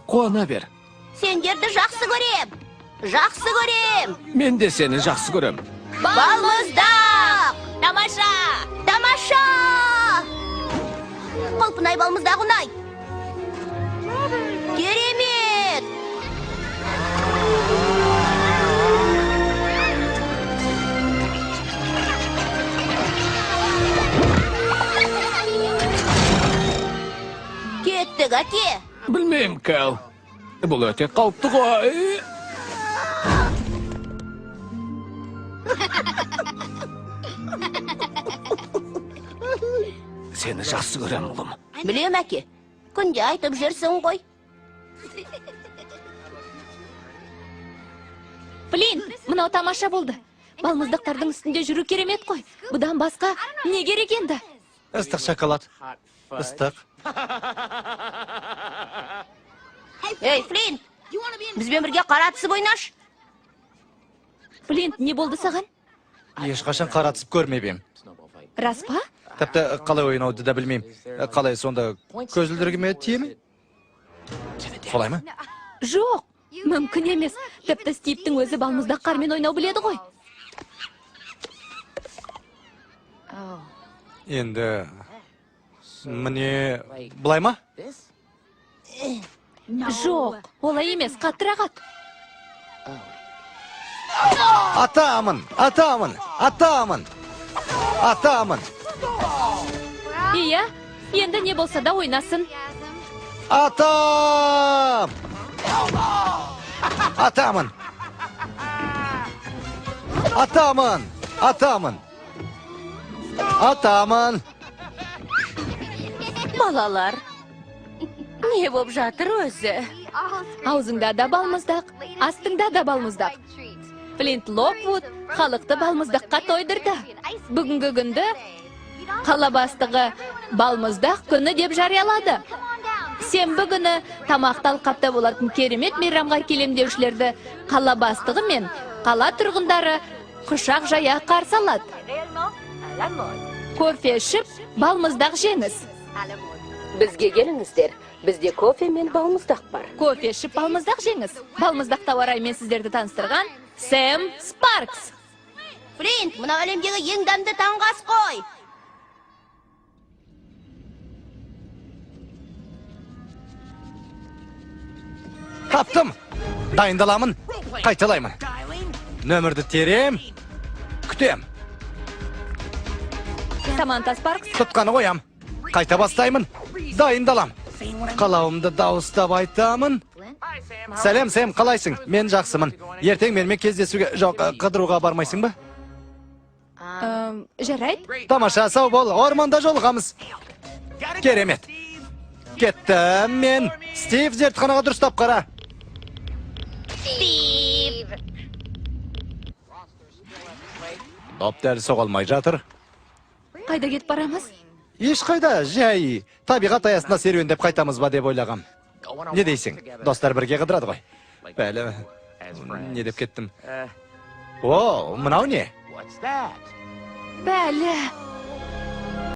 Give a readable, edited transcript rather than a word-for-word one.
Қуана бер. Сендерді жақсы көрем. Жақсы көрем. Мен де сені жақсы көрем. Балмұздақ! Тамаша! Тамаша! Құлпынай балмұздақ ұнайды. Керемет! Кеттік, әке. Білмеймін, Кэл. Бұл өте қауіпті ғой. Сені жақсы көрем, ұлым. Білем, әке. Күнде айтып жүрсің ғой. Флинт, мынау тамаша болды. Балмұздақтардың үстінде жүру керемет қой. Бұдан басқа не керек енді? Ыстық шоколад. Ыстық. Ей, Флинт, бізбен бірге қара түсіп ойнаш. Флинт, не болды саған? Ешқашан қара түсіп көрмеп ем. Рас па? Тіпті қалай ойнауды да білмеймін. Қалай сонда көзілдірігіме тие ме? Солай ма? Жоқ, мүмкін емес. Тіпті Стивтің өзі балмұздақ қармен ойнау біледі ғой. Енді міне былай ма? Жоқ, олай емес, қаттырақ ат. Атамын, атамын, атамын, атамын, Иә, енді не болса да ойнасын. Атам! Атамын! Атамын! Атамын! Атамын! Балалар, не боп жатыр өзі? Аузыңда да балмұздақ, астыңда да балмұздақ. Флинт Локвуд халықты балмұздаққа тойдырды. Бүгінгі күнді қала бастығы балмұздақ күні деп жариялады. Сенбі күні тамақты алқапта болатын керемет мейрамға келем деушілерді қала бастығы мен қала тұрғындары құшақ жая қарсы алады. Кофе ішіп, балмұздақ жеңіз. Бізге келіңіздер. Бізде кофе мен балмұздақ бар. Кофе ішіп, балмұздақ жеңіз. Балмұздақ тауараймен сіздерді таныстырған Сэм Спаркс. Флинт, мынау әлемдегі ең дәмді таңғы ас қой. Таптым! Дайындаламын, қайталаймын. Нөмірді терем, күтем. Саманта Спаркс. Тұтқаны қоям. Қайта бастаймын, дайындалам. Қалауымды дауыстап айтамын. Сәлем, Сэм, қалайсың? Мен жақсымын. Ертең менімен кездесуге, жоқ, қыдыруға бармайсың ба? Жарайды. Тамаша, сау бол, орманда жолығамыз. Керемет. Кеттім мен. Стив, зертханаға дұрыстап қара. Стив! Доп дәл соға алмай жатыр. Қайда кетіп барамыз? Ешқайда, жай табиғат аясында серуендеп қайтамыз ба деп ойлағам. Не дейсің? Достар бірге қыдырады ғой. Бәлі, не деп кеттім? О, мынау не? Бәлі.